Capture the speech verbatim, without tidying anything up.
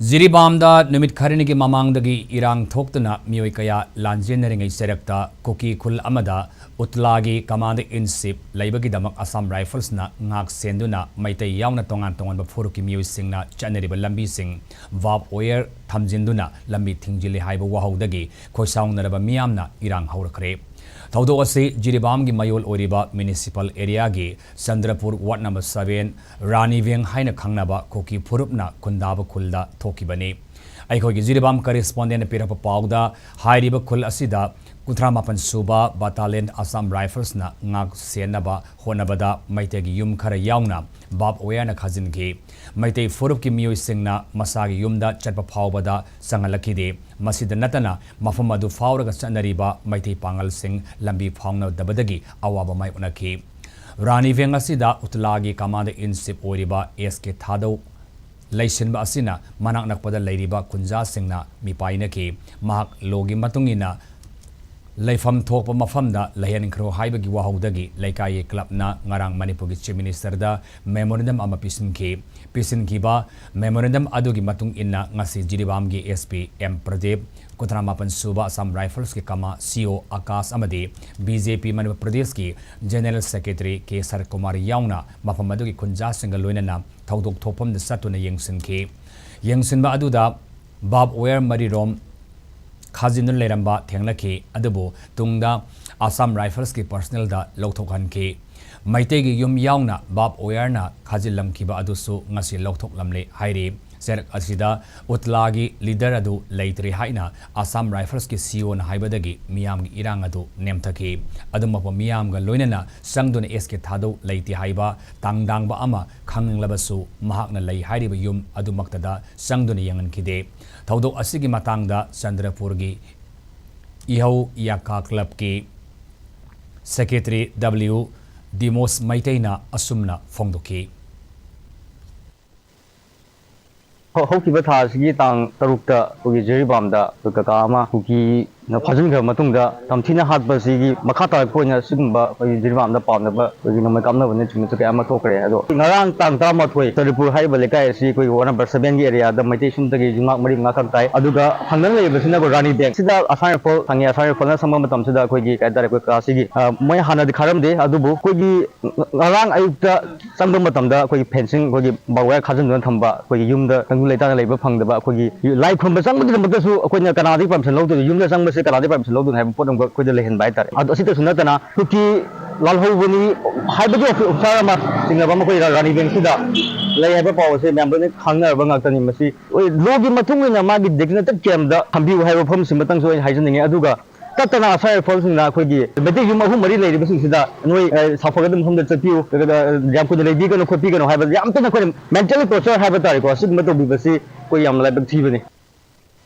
ꯖꯤꯔꯤꯕꯥꯝꯗ ꯅꯨꯃꯤꯠ ꯈꯔꯅꯤꯒꯤ ꯃꯃꯥꯡꯗꯒꯤ ꯏꯔꯥꯡ ꯊꯣꯛꯇꯨꯅ ꯃꯤꯑꯣꯏ ꯀꯌꯥ ꯂꯥꯟꯖꯦꯟꯅꯔꯤꯉꯩ ꯆꯩꯔꯛꯇ ꯀꯨꯀꯤ ꯈꯨꯜ ꯑꯃꯗ ꯎꯠꯂꯥꯒꯤ commander in chief ꯂꯩꯕꯒꯤꯗꯃꯛ Assam Riflesꯅ ꯉꯥꯛ ꯁꯦꯟꯗꯨꯅ ꯃꯩꯇꯩ ꯌꯥꯎꯅ ꯇꯣꯉꯥꯟ ꯇꯣꯉꯥꯟꯕ ꯐꯨꯔꯨꯞꯀꯤ ꯃꯤꯑꯣꯏꯁꯤꯡꯅ ꯆꯠꯅꯔꯤꯕ ꯂꯝꯕꯤꯁꯤꯡ barbed wire ꯊꯝꯖꯤꯟꯗꯨꯅ ꯂꯝꯕꯤ ꯊꯤꯡꯖꯤꯜꯂꯤ ꯍꯥꯏꯕ ꯋꯥꯍꯧꯗꯒꯤ ꯈꯣꯏꯁꯥꯎꯅꯔꯕ ꯃꯤꯌꯥꯝꯅ ꯏꯔꯥꯡ ꯍꯧꯔꯛꯈ꯭ꯔꯦ꯫ ꯊꯧꯗꯣꯛ ꯑꯁꯤ ꯖꯤꯔꯤꯕꯥꯝꯒꯤ ꯃꯌꯣꯜ ꯑꯣꯏꯔꯤꯕ municipal areaꯒꯤ Chandrapur ward number seven ꯔꯥꯅꯤꯚꯦꯡ ꯍꯥꯏꯅ ꯈꯪꯅꯕ ꯀꯨꯀꯤ ꯐꯨꯔꯨꯞꯅ ꯈꯨꯟꯗꯥꯕ ꯈꯨꯜꯗ ꯊꯣꯛꯈꯤꯕꯅꯤ꯫ ꯑꯩꯈꯣꯏꯒꯤ ꯖꯤꯔꯤꯕꯥꯝ correspondentꯅ ꯄꯤꯔꯛꯄ ꯄꯥꯎꯗ, ꯍꯥꯏꯔꯤꯕ ꯈꯨꯜ ꯑꯁꯤꯗ ꯀꯨꯟꯊ꯭ꯔꯥ ꯃꯥꯄꯟ ꯁꯨꯕ battalion Assam Riflesꯅ ꯉꯥꯛ ꯁꯦꯟꯅꯕ ꯍꯣꯠꯅꯕꯗ ꯃꯩꯇꯩꯒꯤ ꯌꯨꯝ ꯈꯔ ꯌꯥꯎꯅ barbed wireꯅ ꯈꯥꯖꯤꯟꯈꯤ꯫ ꯃꯩꯇꯩ ꯐꯨꯔꯨꯞꯀꯤ ꯃꯤꯑꯣꯏꯁꯤꯡꯅ ꯃꯁꯥꯒꯤ ꯌꯨꯝꯗ ꯆꯠꯄ ꯐꯥꯎꯕꯗ ꯆꯪꯍꯜꯂꯛꯈꯤꯗꯦ꯫ ꯃꯁꯤꯗ ꯅꯠꯇꯅ ꯃꯐꯝ ꯑꯗꯨ ꯐꯥꯎꯔꯒ ꯆꯠꯅꯔꯤꯕ ꯃꯩꯇꯩ ꯄꯥꯉꯜꯁꯤꯡ ꯂꯝꯕꯤ ꯐꯥꯎꯅꯗꯕꯗꯒꯤ ꯑꯋꯥꯕ ꯃꯥꯌꯣꯛꯅꯈꯤ꯫ ꯔꯥꯅꯤꯚꯦꯡ ꯑꯁꯤꯗ ꯎꯠꯂꯥꯒꯤ commander in chief ꯑꯣꯏꯔꯤꯕ ꯑꯦꯁ ꯀꯦ ꯊꯥꯗꯧ ꯂꯩꯁꯤꯟꯕ ꯑꯁꯤꯅ ꯃꯅꯥꯛ ꯅꯛꯄꯗ ꯂꯩꯔꯤꯕ ꯈꯨꯟꯖꯥꯁꯤꯡꯅ ꯃꯤꯄꯥꯏꯅꯈꯤ꯫ ꯃꯍꯥꯛ ꯂꯣꯒꯤ ꯃꯇꯨꯡ ꯏꯟꯅ ꯂꯩꯐꯝ ꯊꯣꯛꯄ ꯃꯐꯝꯗ ꯂꯩꯍꯟꯈ꯭ꯔꯣ ꯍꯥꯏꯕꯒꯤ ꯋꯥꯍꯧꯗꯒꯤ ꯂꯩꯀꯥꯏꯒꯤ clubꯅ ꯉꯔꯥꯡ ꯃꯅꯤꯄꯨꯔꯒꯤ Chief Ministerꯗ memorandum ꯑꯃ ꯄꯤꯁꯤꯟꯈꯤ꯫ ꯄꯤꯁꯤꯟꯈꯤꯕ memorandum ꯑꯗꯨꯒꯤ ꯃꯇꯨꯡ ꯏꯟꯅ ꯉꯁꯤ ꯖꯤꯔꯤꯕꯥꯝꯒꯤ S P M ꯄ꯭ꯔꯗꯤꯞ, ꯀꯨꯟꯊ꯭ꯔꯥ ꯃꯥꯄꯟ ꯁꯨꯕ Assam Riflesꯀꯤ commander C O Akash ꯑꯃꯗꯤ B J P ꯃꯅꯤꯄꯨꯔ ꯄ꯭ꯔꯗꯦꯁꯀꯤ General Secretary ꯀꯦ ꯁꯔꯠ ꯀꯨꯃꯥꯔ ꯌꯥꯎꯅ ꯃꯐꯝ ꯑꯗꯨꯒꯤ ꯈꯨꯟꯖꯥꯁꯤꯡꯒ ꯂꯣꯏꯅꯅ ꯊꯧꯗꯣꯛ ꯊꯣꯛꯐꯝꯗ ꯆꯠꯇꯨꯅ ꯌꯦꯡꯁꯤꯟꯈꯤ꯫ ꯌꯦꯡꯁꯤꯟꯕ ꯑꯗꯨꯗ barbed wire ꯃꯔꯤꯔꯣꯝ ꯈꯥꯖꯤꯟꯗꯨꯅ ꯂꯩꯔꯝꯕ ꯊꯦꯡꯅꯈꯤ, ꯑꯗꯨꯕꯨ ꯇꯨꯡꯗ Assam Riflesꯀꯤ personnelꯗ ꯂꯧꯊꯣꯛꯍꯟꯈꯤ꯫ ꯃꯩꯇꯩꯒꯤ ꯌꯨꯝ ꯌꯥꯎꯅ barbed wireꯅ ꯈꯥꯖꯤꯜꯂꯝꯈꯤꯕ ꯑꯗꯨꯁꯨ ꯉꯁꯤ ꯂꯧꯊꯣꯛꯂꯝꯂꯦ ꯍꯥꯏꯔꯤ꯫ ꯆꯩꯔꯛ ꯑꯁꯤꯗ ꯎꯠꯂꯥꯒꯤ leader ꯑꯗꯨ ꯂꯩꯇ꯭ꯔꯦ ꯍꯥꯏꯅ Assam Riflesꯀꯤ C Oꯅ ꯍꯥꯏꯕꯗꯒꯤ ꯃꯤꯌꯥꯝꯒꯤ ꯏꯔꯥꯡ ꯑꯗꯨ ꯅꯦꯝꯊꯈꯤ꯫ ꯑꯗꯨꯃꯛꯄ ꯃꯤꯌꯥꯝꯒ ꯂꯣꯏꯅꯅ ꯆꯪꯗꯨꯅ ꯑꯦꯁ ꯀꯦ ꯊꯥꯗꯧ ꯂꯩꯇꯦ ꯍꯥꯏꯕ ꯇꯥꯡꯗꯥꯡꯕ ꯑꯃ ꯈꯪꯂꯕꯁꯨ, ꯃꯍꯥꯛꯅ ꯂꯩ ꯍꯥꯏꯔꯤꯕ ꯌꯨꯝ ꯑꯗꯨꯃꯛꯇꯗ ꯆꯪꯗꯨꯅ ꯌꯦꯡꯍꯟꯈꯤꯗꯦ꯫ ꯊꯧꯗꯣꯛ ꯑꯁꯤꯒꯤ ꯃꯇꯥꯡꯗ ꯆꯟꯗ꯭ꯔꯄꯨꯔꯒꯤ ꯏꯍꯧ ꯌꯥꯀꯥ clubꯀꯤ secretary W ꯗꯤꯃꯣꯁ ꯃꯩꯇꯩꯅ ꯑꯁꯨꯝꯅ ꯐꯣꯡꯗꯣꯛꯈꯤ꯫ ꯍꯧ-, ꯍꯧꯈꯤꯕ ꯊꯥ ꯑꯁꯤꯒꯤ ꯇꯥꯡ ꯇꯔꯨꯛꯇ ꯑꯩꯈꯣꯏꯒꯤ ꯖꯤꯔꯤꯕꯥꯝꯗ ꯑꯩꯈꯣꯏ ꯀꯀꯥ ꯑꯃ ꯀꯨꯀꯤ ꯐꯥꯖꯤꯟꯈ꯭ꯔꯕ ꯃꯇꯨꯡꯗ ꯇꯝꯊꯤꯅ ꯍꯥꯠꯄꯁꯤꯒꯤ ꯃꯈꯥ ꯇꯥꯔꯛꯄ ꯑꯣꯏꯅ ꯁꯤꯒꯨꯝꯕ ꯑꯩꯈꯣꯏꯒꯤ ꯖꯤꯔꯤꯕꯥꯝꯗ ꯄꯥꯝꯅꯕ ꯑꯩꯈꯣꯏꯒꯤ ꯅꯣꯡꯃꯩ ꯀꯥꯞꯅꯕꯅꯆꯤꯡꯕꯁꯨ ꯀꯌꯥ ꯑꯃ ꯊꯣꯛꯈ꯭ꯔꯦ꯫ ꯑꯗꯣ ꯉꯔꯥꯡ ꯇꯥꯡ ꯇꯔꯥꯃꯥꯊꯣꯏ ꯆꯨꯔꯆꯥꯟꯄꯨꯔ ꯍꯥꯏꯔꯤꯕ ꯂꯩꯀꯥꯏ ꯑꯁꯤ ꯑꯩꯈꯣꯏꯒꯤ ꯋꯥꯔꯗ ꯅꯝꯕꯔ ꯁꯚꯦꯟꯒꯤ ꯑꯦꯔꯤꯌꯥꯗ ꯃꯩꯇꯩ ꯌꯨꯝꯗꯒꯤ ꯌꯨꯝꯂꯥꯛ ꯃꯔꯤ ꯃꯉꯥ ꯈꯛ ꯇꯥꯏ꯫ ꯑꯗꯨꯒ ꯊꯪꯅꯅ ꯂꯩꯔꯤꯕꯁꯤꯅ ꯑꯩꯈꯣꯏ ꯔꯥꯅꯤ ꯕꯦꯡ꯫ ꯁꯤꯗ ꯑꯁꯥꯝ ꯔꯥꯏꯐꯜ ꯐꯪꯉꯤ꯫ ꯑꯁꯥꯝ ꯔꯥꯏꯐꯜꯅ ꯆꯪꯕ ꯃꯇꯝꯁꯤꯗ ꯑꯩꯈꯣꯏꯒꯤ ꯀꯩ ꯍꯥꯏꯇꯥꯔꯦ, ꯑꯩꯈꯣꯏ ꯀꯥꯁꯤꯒꯤ, ꯑ, ꯃꯣꯏ ꯍꯥꯟꯅꯗꯤ ꯈꯥꯔꯝꯗꯦ, ꯑꯗꯨꯕꯨ ꯑꯩꯈꯣꯏꯒꯤ ꯉꯔꯥꯡ ꯑꯌꯨꯛꯇ ꯆꯪꯕ ꯃꯇꯝꯗ ꯑꯩꯈꯣꯏꯒꯤ ꯐꯦꯟꯁꯤꯡ, ꯑꯩꯈꯣꯏꯒꯤ ꯕꯥꯔ ꯋꯥꯌꯔ ꯈꯥꯖꯤꯟꯗꯨꯅ ꯊꯝꯕ, ꯑꯩꯈꯣꯏꯒꯤ ꯌꯨꯝꯗ ꯇꯪꯗꯨ ꯂꯩꯇꯥꯅ ꯂꯩꯕ ꯐꯪꯗꯕ, ꯑꯩꯈꯣꯏꯒꯤ ꯂꯥꯏ ꯈꯨꯔꯨꯝꯕ ꯆꯪꯕꯒꯤꯗꯃꯛꯇꯁꯨ ꯑꯩꯈꯣꯏꯅ ꯀꯅꯥꯗꯒꯤ ꯄꯥꯔꯃꯤꯁꯟ ꯂꯧꯗꯣꯏꯅꯣ? ꯌꯨꯝꯗ ꯆꯪꯕꯁꯦ ꯀꯅꯥꯗꯒꯤ ꯄꯥꯔꯃꯤꯁꯟ ꯂꯧꯗꯣꯏꯅꯣ ꯍꯥꯏꯕ ꯄꯣꯠ ꯑꯃꯈꯛ ꯑꯩꯈꯣꯏꯗ ꯂꯩꯍꯟꯕ ꯍꯥꯏꯇꯥꯔꯦ꯫ ꯑꯗꯣ ꯑꯁꯤꯇꯁꯨ ꯅꯠꯇꯅ ꯀꯨꯀꯤ ꯂꯥꯜꯍꯧꯕꯅꯤ ꯍꯥꯏꯕꯒꯤ ꯑꯣꯐꯤꯁꯥꯔ ꯑꯃ ꯆꯤꯡꯅꯕ ꯑꯃ ꯑꯩꯈꯣꯏ ꯔꯥꯅꯤ ꯕꯦꯡꯁꯤꯗ ꯂꯩ ꯍꯥꯏꯕ ꯄꯥꯎ ꯑꯁꯦ ꯃꯌꯥꯝ ꯂꯣꯏꯅ ꯈꯪꯅꯔꯕ ꯉꯥꯛꯇꯅꯤ꯫ ꯃꯁꯤ ꯂꯣꯒꯤ ꯃꯇꯨꯡ ꯏꯟꯅ ꯃꯥꯒꯤ ꯗꯤꯁꯤꯄ꯭ꯂꯤꯟ ꯀꯦꯝꯗ ꯊꯝꯕꯤꯌꯨ ꯍꯥꯏꯕ ꯋꯥꯐꯝꯁꯤꯃꯇꯪꯁꯨ ꯑꯩ ꯍꯥꯏꯖꯅꯤꯡꯉꯤ꯫ ꯑꯗꯨꯒ ꯇꯠꯇꯅ ꯑꯁꯥꯝ ꯔꯥꯏꯐꯜꯁꯤꯡꯅ ꯑꯩꯈꯣꯏꯒꯤ ꯃꯩꯇꯩ ꯌꯨꯝ ꯑꯍꯨꯝ ꯃꯔꯤ ꯂꯩꯔꯤꯕꯁꯤꯡꯁꯤꯗ ꯅꯣꯏ, ꯑ, ꯁꯥꯐꯒꯗꯕ ꯃꯐꯝꯗ ꯆꯠꯄꯤꯌꯨ, ꯑꯗꯨꯒ ꯌꯥꯝ ꯀꯨꯏꯅ ꯂꯩꯕꯤꯒꯅꯨ ꯈꯣꯠꯄꯤꯒꯅꯨ ꯍꯥꯏꯕ ꯌꯥꯝ ꯊꯤꯅ ꯑꯩꯈꯣꯏꯅ ꯃꯦꯟꯇꯦꯜꯂꯤ ꯇꯣꯔꯆꯔ ꯍꯥꯏꯕ ꯇꯥꯔꯦꯀꯣ, ꯑꯁꯤꯒꯨꯝꯕ ꯇꯧꯕꯤꯕꯁꯤ ꯑꯩꯈꯣꯏ ꯌꯥꯝꯅ ꯂꯥꯏꯕꯛ ꯊꯤꯕꯅꯤ꯫